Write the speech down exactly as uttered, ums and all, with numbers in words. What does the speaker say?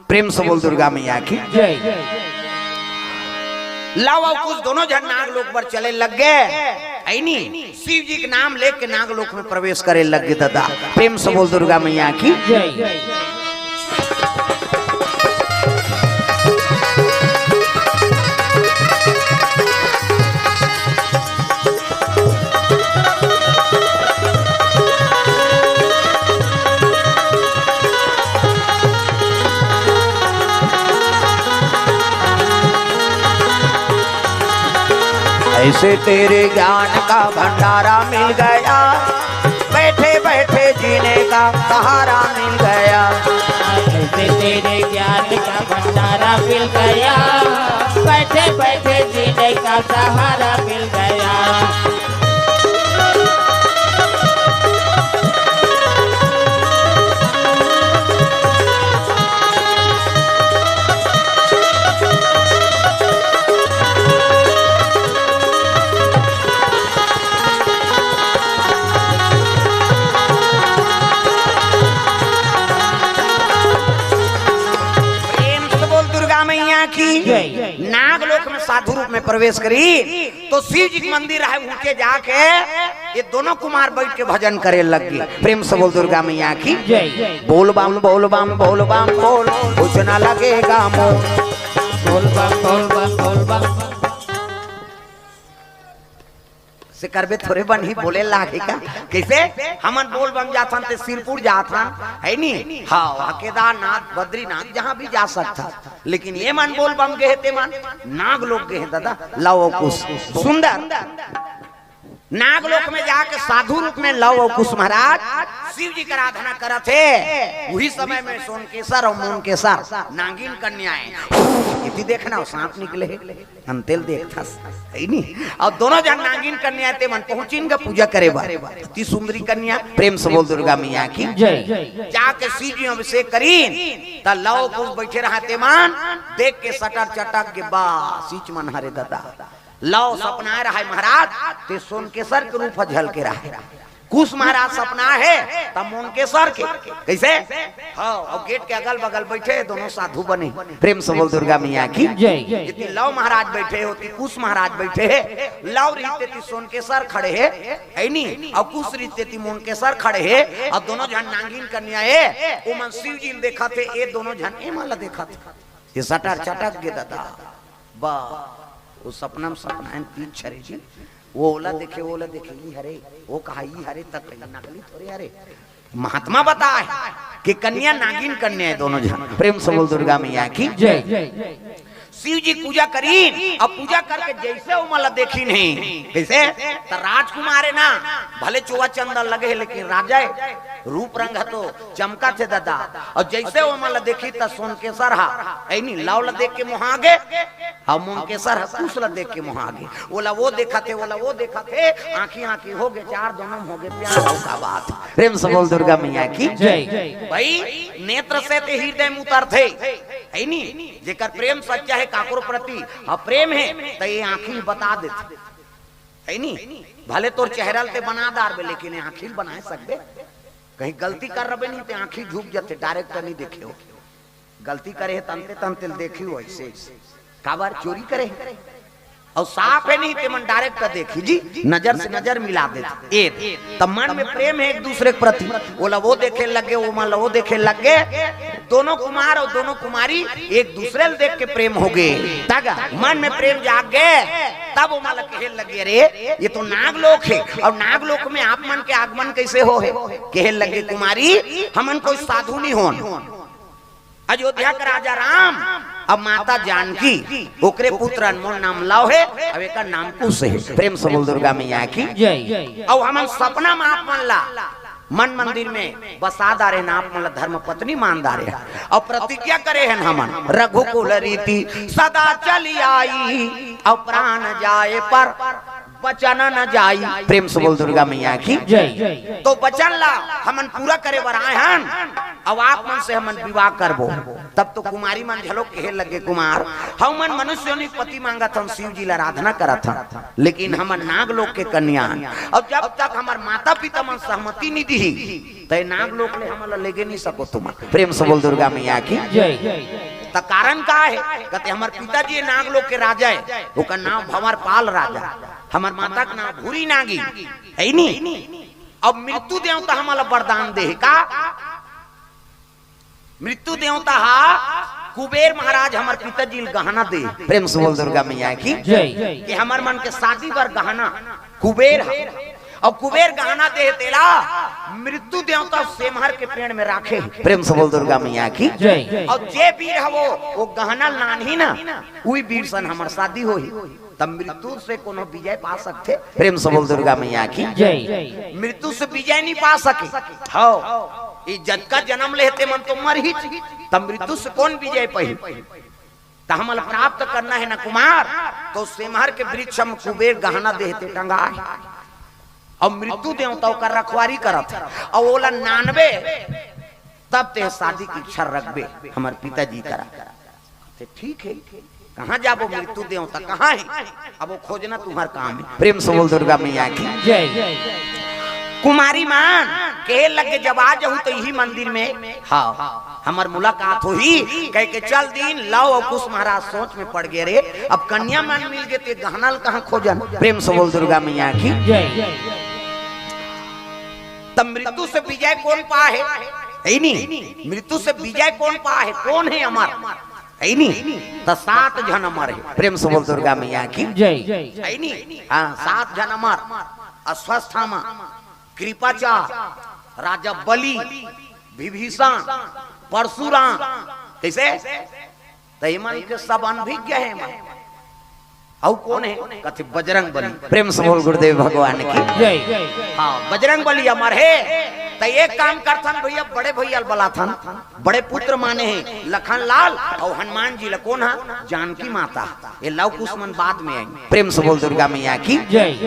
प्रेम से बोल दुर्गा मैया की। जय। लव अउ कुश दोनों झन नागलोक बर चले लग गे। ऐनी शिव जी के नाम लेके नागलोक में प्रवेश करे लग गे दादा। प्रेम से बोल दुर्गा मैया की। जय। ऐसे तेरे ज्ञान का भंडारा मिल गया, बैठे बैठे जीने का सहारा मिल गया। ऐसे तेरे ज्ञान का भंडारा मिल गया, बैठे बैठे जीने का सहारा मिल गया। प्रेम से बोल दुर्गा मैया की। जय। नागलोक में साधु रूप में प्रवेश करी तो शिव जी के मंदिर है, उनके जाके ये दोनों कुमार बैठ के भजन करे लग गे। प्रेम से बोल दुर्गा मैया की। जय। बोल बम बोल बम बोल बम बोल, कुछ ना लगेगा मोल। बोल बम बोल बम बोल बम। से करबे थोरे बनही, बोले लागे का? कैसे? हमन बोल बम जाथन ते सिरपुर जाथन, है नी? हाँ, वहाँ केदारनाथ, बद्रीनाथ, जहाँ भी जा सकथन। लेकिन ये मन बोल बम गे हे, ते मन नागलोक गे हे दादा। लव अउ कुश सुंदर नागलोक में जाके साधु रूप में लव अउ कुश महाराज शिव जी के आराधना करत हे। उही समय में सोनकेसर अउ मोनकेसर नागिन कन्या हे। इति देखना, वो सांप निकले हे। अंतेल देखथस, है नी? अउ दोनों झन नागिन कन्या ते मन पहुंचिन गा पूजा करे बर। अति सुंदरी कन्या, प्रेम से बोल दुर्गा मैया की। जय। जाके शिव जी अभिषेक करीन, त लव कुश बैठे रहा ते मन, देख के सटर चटक गे, बा, सिच मन हरे दादा। लव सपनाए रहा महाराज, ते सोनकेसर के रूप ह झलके रहा। कुश महाराज सपना हे, त मोनकेसर के। कैसे? हाँ, अउ गेट के अगल बगल बैठे हे दोनों साधु बने। प्रेम से बोल दुर्गा मैया की। जय। जितनी लव महाराज बैठे हे, ओती कुश महाराज बैठे हे। लव रहिते ती सोनकेसर खड़े हे, है नी? अउ कुश रहिते ती मोनकेसर खड़े हे। अउ दोनों झन नागिन कन्या हे, ओमन शिव जी ल देखत हे, ये दोनों झन एमन ल देखत हे। ये सटर चटक गे दादा। बा, वो सपना में सपना हे, तीन छरे जी। वो ओला देखे, वो ओला देखे, ई हरे, वो कहा, ई हरे, तक कहीं नकली थोरे हरे। महात्मा बताए कि कन्या नागिन कन्या हे दोनों झन। प्रेम से बोल दुर्गा मैया की। जय। शिव जी पूजा करीन, अब पूजा करके जैसे ओमन ला देखिन हे, कैसे? त राजकुमार हे ना, भले चोवा चंदन लगे हे, लेकिन राजा हे, रूप रंग ह तो चमकत हे दादा। अउ जैसे ओमन ला देखिन त सोनकेसर ह, ऐनी लव ला देख के मोहा गे, अउ मोनकेसर ह कुश ला देख के मोहा गे। ओला वो देखत हे, ओला वो देखत हे, आंखी आंखी हो गे, चार दोनों में हो गे प्यार, अउ का बात। प्रेम से बोल दुर्गा मैया की। जय। भाई, नेत्र से ते हृदय में उतरथे, है नी? जेकर प्रेम सच्चा हे काकरो प्रति, अउ प्रेम हे, त ये आंखी बता देथे, है नी? भले तोर चेहरा ल ते बना डारबे, लेकिन ये आंखी ल बनाए सकबे? कहीं गलती कर रबे नहीं, ते आंखी झुक जथे, direct नहीं देखे हो। गलती करे हे तंते तंते ल देखी हो ऐसे, काबर चोरी करे हे? अउ साफ हे नहीं, ते मन direct देखी जी, नजर से नजर मिला देथे। ए, त मन में प्रेम हे एक दूसरे के प्रति, ओला वो देखे लग गे, ओमन ला वो देखे लग गे। दोनों कुमार अउ दोनों कुमारी एक दूसरे ल देख के प्रेम हो गे। तग मन में प्रेम जाग गे, तब ओमन ला कहे लग गे, "अरे, ये तो नागलोक हे, अउ नागलोक में आप मन के आगमन कैसे हो हे?" कहे लग गे, "कुमारी, हमन कोई साधु नहीं होन।" अयोध्या के राजा राम अउ माता जानकी, ओकरे पुत्र अनमोल नाम लव हे, अउ एकर नाम कुश हे। प्रेम से बोल दुर्गा मैया की। जय। अउ हमन सपना में आप मन ला मन मंदिर में बसा डारे हन, आप मन ला धर्म पत्नी मान डारे हन, अउ प्रतिज्ञा करे हन हमन, "रघुकुल रीति सदा चली आई, अउ प्राण जाए पर बचन न जाई। प्रेम से बोल दुर्गा मैया की। जय। तो बचन ला हमन पूरा करे बर आए हन, अब आप मन से हमन विवाह करबो। तब तो कुमारी मन घलो कहे लगे, कुमार, हमन मनुष्य योनि पति मांगत हन, शिव जी ला आराधना करत हन, लेकिन हमन नाग लोक के कन्या हन। अब जब तक हमर माता पिता मन सहमति नहीं दिही, तय नाग लोक ले हमन ला लेगे नहीं सको तुमन। प्रेम से बोल दुर्गा मैया की। जय। त कारण का है? कहते हमर पिताजी नाग लोक के राजा है, ओकर नाम भंवर पाल राजा। हमर माता के नाम भूरी नागी है नी। अब मृत्यु देवता हमन ला वरदान दे हे का? मृत्यु देवता हा कुबेर महाराज हमर पिताजी ल गहना दे। प्रेम से बोल दुर्गा मैया की। जय। कि हमर मन के शादी बर गहना कुबेर हा। अब कुबेर गहना दे तेला मृत्यु देवता सेमहर के पेड़ में राखे। प्रेम से बोल दुर्गा मैया की। जय। और जे वीर हवो वो गहना लानही ना, उही वीर सन हमर शादी होही। तब मृत्यु से कोनो विजय पा सकथे? प्रेम से बोल दुर्गा मैया की। जय। मृत्यु से विजय नहीं पा सके। हव, ई जतका जन्म लेहे ते मन तो मरही, तब मृत्यु से कौन विजय पाही? त हमन ला प्राप्त करना है ना कुमार, तो सेमहर के वृक्ष में कुबेर गहना देहे ते टंगा है। अब मृत्यु देवता ओकर रखवारी करत है, और ओला नानबे, तब ते शादी की इच्छा रखबे हमर पिताजी करा। ते ठीक है, कहाँ जाबो मृत्यु देवता, कहाँ है? अब वो खोजना तुम्हार काम है। प्रेम से बोल दुर्गा मैया की। जय। कुमारी मन कहे लगे, जब आ जाहू तो यही मंदिर में, हाँ, हमर मुलाकात होही। कह के चल दीन, लव और कुश महाराज सोच में पड़ गए रे। अब कन्या मन मिल गए ते गहना ल कहाँ खोजन? प्रेम से बोल दुर्गा मैया की। जय। तब मृत्यु से विजय कौन पा है? है नी? मृत्यु से विजय कौन पा है? कौन है अमर? है नी? त सात झन अमर है। प्रेम से बोल दुर्गा मैया की। जय। है नी? हाँ, सात झन अमर। अश्वत्थामा, कृपाचार, राजा बलि, विभीषण, परशुराम। कैसे? त इमन के सब अनभिज्ञ है इमन। अउ कौन है? कथे बजरंग बली। प्रेम से बोल गुरुदेव भगवान की। जय। हाँ, बजरंग बली अमर है। त एक काम करथन भैया, बड़े भैया ल बलाथन, बड़े पुत्र माने हैं लखन लाल और हनुमान जी ल। कौन हा? जानकी माता। ये लव कुश मन बाद में आई। प्रेम से बोल दुर्गा मैया की। जय।